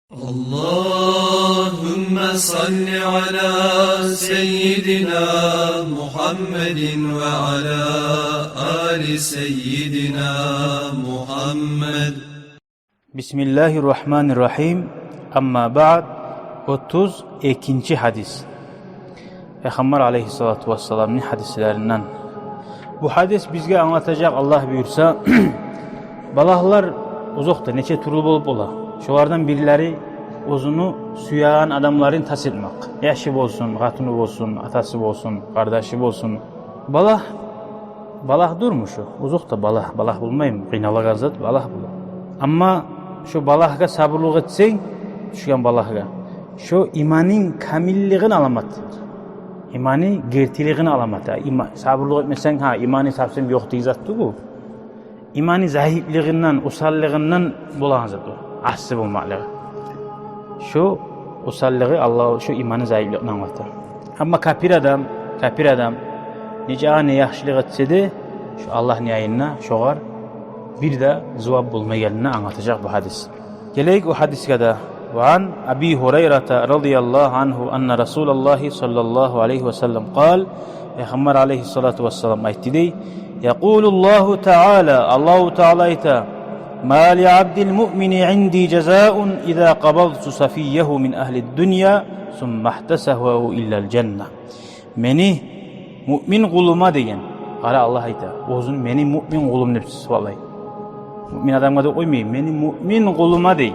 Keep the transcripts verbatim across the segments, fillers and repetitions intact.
اللهم صل على سيدنا محمد وعلى آل سيدنا محمد. بسم الله الرحمن الرحيم. أما بعد. Отуз экинчи гьадис. Пайхаммар алайгьиссалату вассаламны гьадислеринден. Бу гьадис бизге англатажакъ, Аллагь буюрса, балагьлар озокъда нече тюрлю болуп бола. Шолардан бирлери оьзюню сюеген адамларын тас этмек. Яшы болсун, къатыны болсун, атасы болсун, къардашы болсун. Балагь, балагь дюрмю шу? Озокъда балагь, балагь болмаймы? Къыйналагъан зат балагь бола. Амма шо балагьгъа сабурлукъ этсенг, тюшген балагьгъа, шо иманынг камиллигин аламат. Иманы гертилигин аламат. Има-, сабурлукъ этмесенг, гьа, иманы совсем ёкъ деген зат тюгюл. Иманы заиплигинден, осаллыгъындан болагъан зат о. Асси болмакълыгъы. Шо осаллыгъы Аллагь, шо иманы заиплигин англата. Амма капир адам, капир адам нечакъы не яхшылыкъ этсе де, шо Аллагьны янында шогъар бир де зувап болмайгъанын англатажакъ бу гьадис. Гелейик о гьадисге де. وعن أبي هريرة رضي الله عنه أن رسول الله صلى الله عليه وسلم قال, Пайхаммар алайгьиссалату вассалам айтды дей: يقول الله تعالى, Аллагьу Таала айта: ما لعبد المؤمن عندي جزاء إذا قبضت صفيه من أهل الدنيا ثم احتسبه إلا الجنة. Мени муъмин къулума деген. Къара, Аллагь айта, оьзюн мени муъмин къулум деп сыпатлай. Муъмин адамгъа деп къоймай, мени муъмин къулума дей.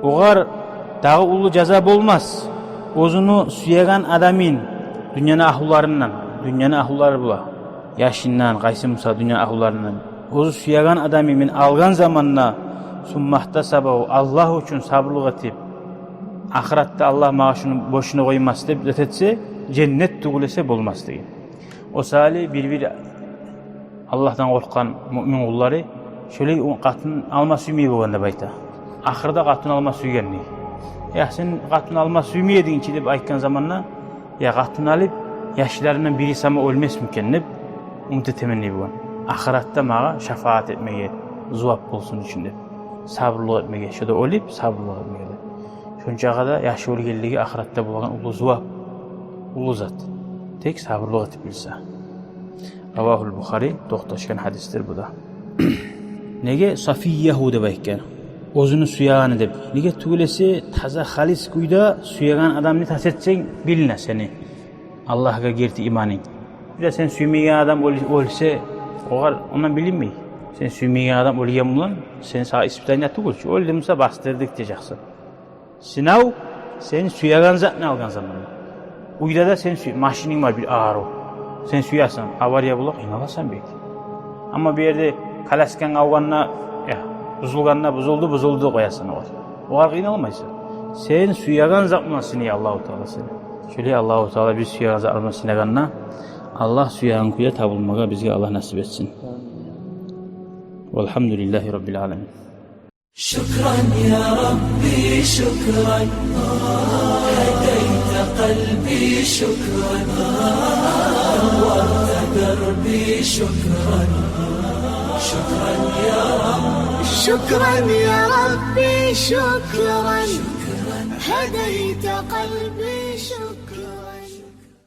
Огъар дагъы уллу жаза болмас. Оьзюню сюеген адамын дюньяны агьлуларындан, дюньяны агьлулары бола, яшындан, къайсы буса дюнья агьлуларындан, оьзю сюеген адамын мен алгъан заманда, ثم احتسبه, Аллагь учун сабурлукъ этип, ахыратда Аллагь магъа шуну бошуна къоймас деп зат этсе, женнет тюгюл эсе болмас деген. О саялы бир-бир Аллагьдан къоркъгъан муъмин къуллары шолай къатын алма сюймей болгъан деп айта. Ахырда къатын алма сюйген дей. Я, сен къатын алма сюймей эдинг чи деп айтгъан заманда, я, къатын алып, яшларымдан бири сама оьлмесми экен деп умут этемен дей болгъан. Ахыратда магъа шафаат этмеге, зувап болсун учун деп. Сабурлукъ этмеге, шо да оьлюп, сабурлукъ этмеге деп. Шончагъа да яшы оьлгенлиги ахыратда болагъан уллу зувап, уллу зат. Тек сабурлукъ этип билсе. رواه البخاري, токъташгъан гьадисдир бу да. Неге صفيه деп айтгъан? Оьзюню сюегени деп. Неге тюгюл эсе, таза халис кюйде сюеген адамны тас этсенг, билине сени Аллагьгъа герти иманынг. Бир де сен сюймейген адам оьл-, оьлсе, огъар ондан билинмей. Сен сюймейген адам оьлген булан, сен, сагъа испытание тюгюл чю. Оьлдю буса, бастырдыкъ дежексен. Сынав, сен сюеген затны алгъан заманда. Уьйде де сен сюй-, машининг бар бир арив. Сен сюесен, авария бола, къыйналасан бек. Амма бу ерде колясканг авгъанда, я, бузулгъанда, бузулду, бузулду къоясан огъар. Огъар къыйналмайсан. Сен сюеген зат булан сынай Аллагьу Таала сени. Шолай Аллагьу Таала биз сюеген зат булан сынагъанда, Аллагь сюеген кюйде табулмагъа бизге Аллагь насип этсин. والحمد لله رب العالمين. شكرا يا ربي، شكرا. هديت قلبي، شكرا. نورت دربي، شكرا. شكرا يا رب. شكرا يا ربي، شكرا. هديت قلبي.